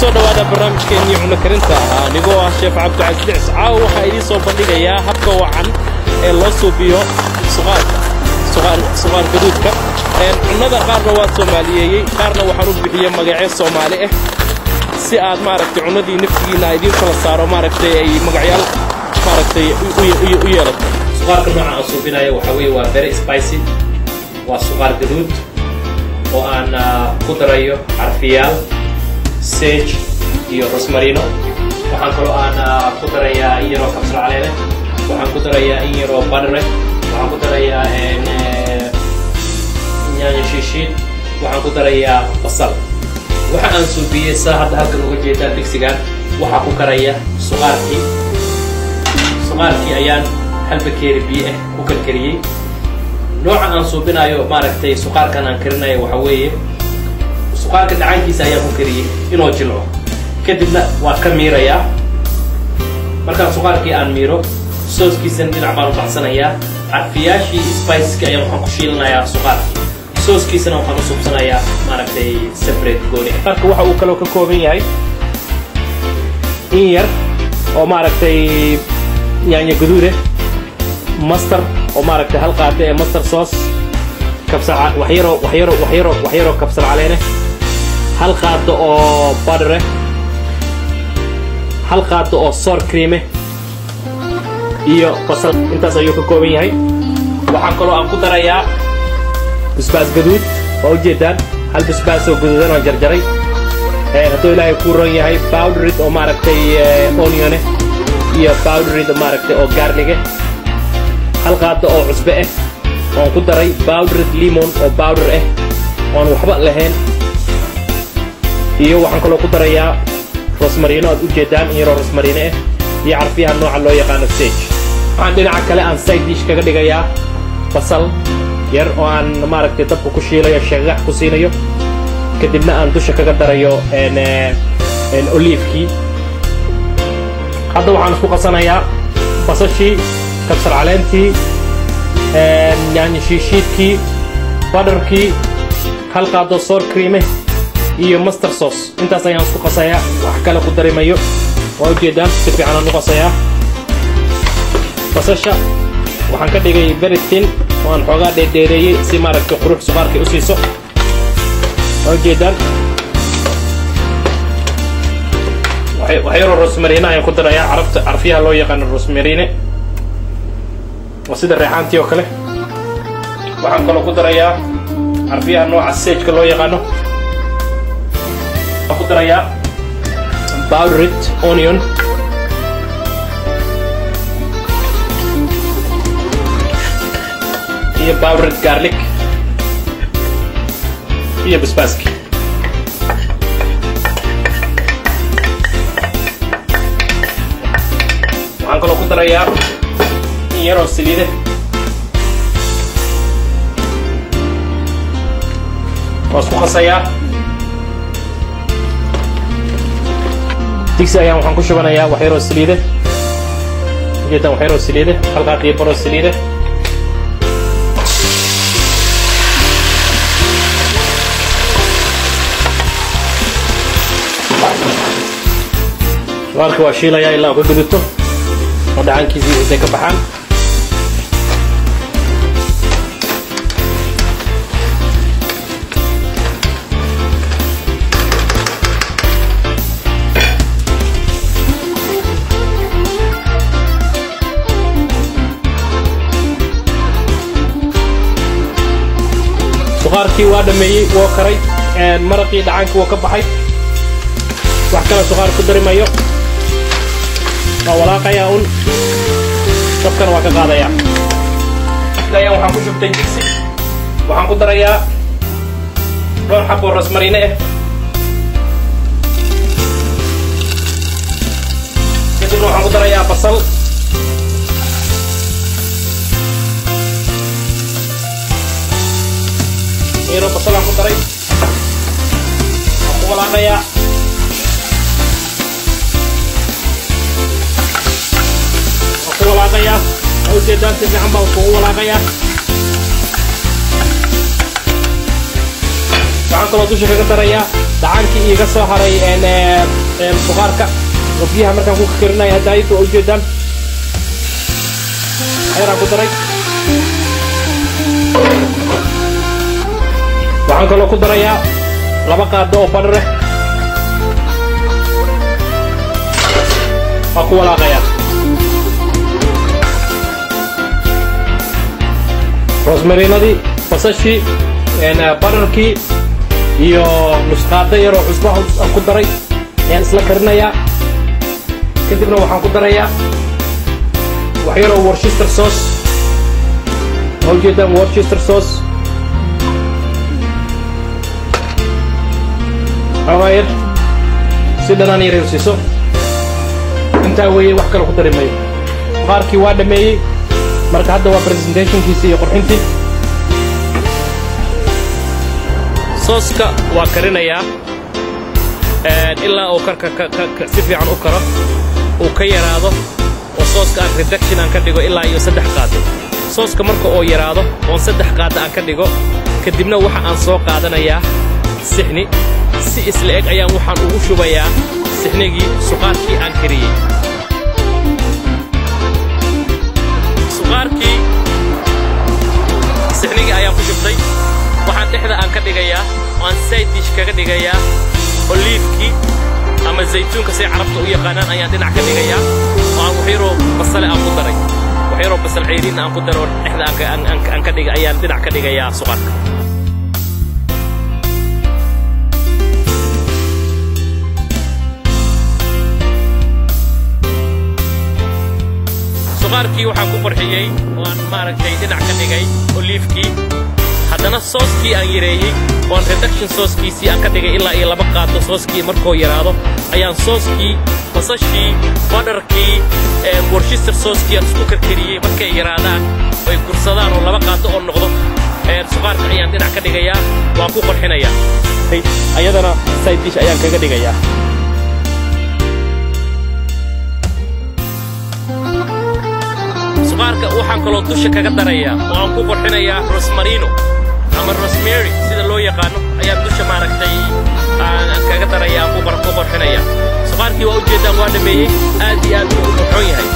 Kusoo dhawaada barnaamijkeennii cunno karinta ahaa anigoo ah Sheef Cabdicasiis Dhicis. Caawa waxaa idiin soo bandhigayaa habka wacan ee loo suubiyo suqaarka, suqaar gaduudka. Cunnada qaarna waa soomaaliyeeyey, qaarna waxaan u bixiyey magacyo Soomaali ah si aad maaragtay cunnadii naftigiinna a idiin kala saaro, maaragtay ay magacyaal maaragtay u yeelato. Suqaarka nooca aan suubinayo waxaa weeye waa very spicy, waa suqaar gaduud oo aan ku darayo carfiyaal, sage iyo rosmarino. Waxaan kaloo aan ku darayaa in yaroo kabsar caleene, waxaan ku darayaa in yaroo badre, waxaan ku darayaa yaanyo shiishiid, waxaan ku darayaa basal. Waxa aan suubiyey saa hadda halkan uga jeedaan digsigan waxaa ku karaya suqaarkii. Suqaarkii ayaan hal bakeeri biyo ah ku karkariyey. Nooca aan suubinayo maaragtay suqaarkan aan karinayo waxa weeye suqaarka dhacaankiisa ayaan ku kariyey inuu jilco, kadibna waa ka miirayaa. Markaan suqaarkii aan miiro, sooskiisana dhinac baan u baxsanayaa. Carfiyaashii spiceski ayaan waxaan ku shiilanayaa suqaarkii, sooskiisana waxaan u suubsanayaa maaragtay separate gooni. Suqaarka waxa uu kaloo ka kooban yahay in yar oo maaragtay yaanyo gaduude, master oo maaragtay hal qaade ee master sauce, kabsar waxyaroo waxyaroo waxyaroo waxyaroo kabsar caleene, hal qaado oo butter, hal qaado oo sour cream iyo basal. Intaas ayuu ka kooban yahay. Waxaan kaloo aan ku darayaa basbaas gaduud, waa ujeedaan hal basbaas oo gaduudan oo jarjaray. Hadduu Ilaahay kuu ron yahay, powdered oo maaragtay onion iyo powdered maaragtay oo garlic, hal qaado oo cusbe ah oon ku daray powdered lemon oo powder ah oon waxba lahayn, iyo waxaan kaloo ku darayaa rosmarino aad ujeedaan, in yaroo rosmarino ah iyo carfiyaha nooca loo yaqaano sage. Waxaan dhinaca kale aan side dish kaga dhigayaa basal yar oo aan maaragtay dabka ku shiilayo, shagax ku siinayo, kadibna aan dusha kaga darayo oliifkii. Hadda waxaan isku qasanayaa basashii, kabsar caleentii, yaanyo shiishiidkii, butterkii, hal qaado sour cream iyo master sauce. Intaas ayaan isku qasayaa, wax kale ku darimayo. Waa ujeedaan si fiican aan u qasayaa. Basasha waxaan ka dhigay very thin oo aan xoogaa dheerdheereeyey si maaragtay qurux suqaarkay u siiso. Waa ujeedaan wax yaroo rosmarine ayaan ku darayaa, carabta carfiyaha loo yaqaano rosmarine waa sida reexaantii oo kale. Waxaan kaloo ku darayaa carfiyaha nooca sageka loo yaqaano, waxaan ku darayaa powdered onion iyo powdered garlic iyo basbaaski. Waxaan kaloo ku darayaa in yaroo saliide. Waa isku qasayaa. Digsi ayaan waxaan ku shubanayaa wax yaroo saliide, ujeedaan wax yaroo saliide, hal qaad iyo baroo saliide. Suqaarka waa shiilayaa ilaa uu ka guduto oo dhacankiisii wixiisay ka baxaan. Suqaarkii waa dhameeyey, woo karay, maraqii dhacaankii wuu ka baxay. Wax kale suqaar ku dari mayo, waa walaaqayaa un, dabkana waa ka qaadayaa. Ayaan waxaan ku shubtay digsi, waxaan ku darayaa dhowr xabo rosmarine ah, kadibna waxaan ku darayaa basal, yaroo basalaan ku daray, waan ku walaaqayaa. Waan ku walaaqayaa, waa ujeedaan si fiican baan kugu walaaqayaa. Waxaan kaloo dusha kaga darayaa Dhacaankii iiga soo haray suqaarka oo biyaha markaan ku karinaya haddaayto, waa ujeedaan, waxyaraan ku daray. Waxaan kaloo ku darayaa 2 qaado oo butter ah. Waa ku walaaqayaa. Rosmarinadii, basashii, butterkii iyo nusqaado yaroo cusbaha aan ku daray ayaan isla karinayaa. Kadibna waxaan ku darayaa wax yaroo Worcester sauce. Waa ujeedaan, Worcester sauce xoogaa yar si dhanaan yar siiso. Intaa weeye, wax kale ku dari mayo. Suqaarkii waa dhameeyey. Marka hadda waa presentationkiisa iyo qurxintii. Sooska waa karinayaa ilaa uu karka si fiican u karo, uu ka yaraado, oo sooska aan reduction aan ka dhigo ilaa iyo 3 qaado. Sooska marka oo yaraado oon 3 qaado aan ka dhigo, kadibna waxa aan soo qaadanayaa sixni. Si isla eg ayaan waxaan ugu shubayaa sixnigii suqaarkii aan kariyey. Suqaarkii sixnigii ayaan ku shubtay. Waxaan dhexda aan ka dhigayaa oo aan side dish kaga dhigayaa olive-kii ama zaytuunka, say Carabta u yaqaanaan, ayaan dhinac ka dhigayaa, oo aan waxyaroo basale aan ku daray, waxyaroo basal ceyriin aan ku daray, oo dhexda aan ka dhiga ayaan dhinac ka dhigayaa suqaarka. Suqaarkii waxaan ku qurxiyey oo aan maaragtay dhinac ka dhigay olive-kii. Haddana sooskii aan yareeyey oon reduction sooskiisii aan ka dhigay ilaa iyo 2 qaado. Sooskii markuu yaraado ayaan sooskii, basashii, butterkii, Worcester sooskii aan isku karkariyey. Markay yaraadaan oy gursadaan oo 2 qaado oo noqdo, suqaarka ayaan dhinac ka dhigayaa, waan ku qurxinayaa. Ayadana side dish ayaan kaga dhigayaa. Suqaarka waxaan kaloo dusha kaga darayaa oo aan ku qurxinayaa rosmarino ama rosemary sida loo yaqaano ayaan dusha maaragtay aan kaga daraya, aan ku qurxinaya. Suqaarkii waa ujeedaan, waa dhameeyey, aad iyo aad buu u qurxoon yahay.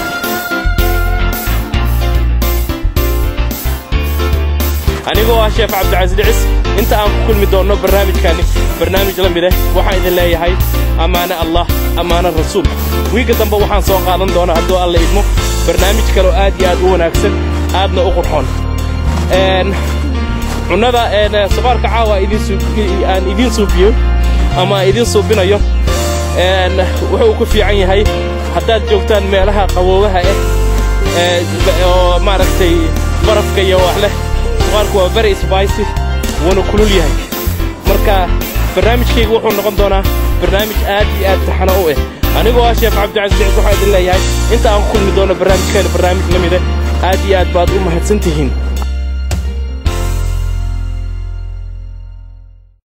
Anigoo ah Chef Cabdicasiis Dhicis, inta aan ku kulmi doonno barnaamijkani barnaamij la mid ah, waxaan idin leeyahay ammaano Allah, ammaano Rasuul. Wiigga dambe waxaan soo qaadan doonaa, hadduu Alla idmo, barnaamij kaloo aad iyo aad u wanaagsan, aadna u qurxoon. Cunnada suqaarka caawa aan idiin suubiyo ama aan idiin suubinayo wuxuu ku fiican yahay haddaad joogtaan meelaha qaboobaha ah oo maaragtay barafka iyo wax leh. Suqaarku waa very spicy, wuuna kulul yahay. Marka barnaamijkaygu wuxuu noqon doonaa barnaamij aad iyo aad taxano u ah. Anigoo ah Chef Cabdicasiis Dhicis, waxaan idin leeyahay inta aan ku kulmi doono barnaamijkeena barnaamij la mid ah, aad iyo aad baad u mahadsan tihiin.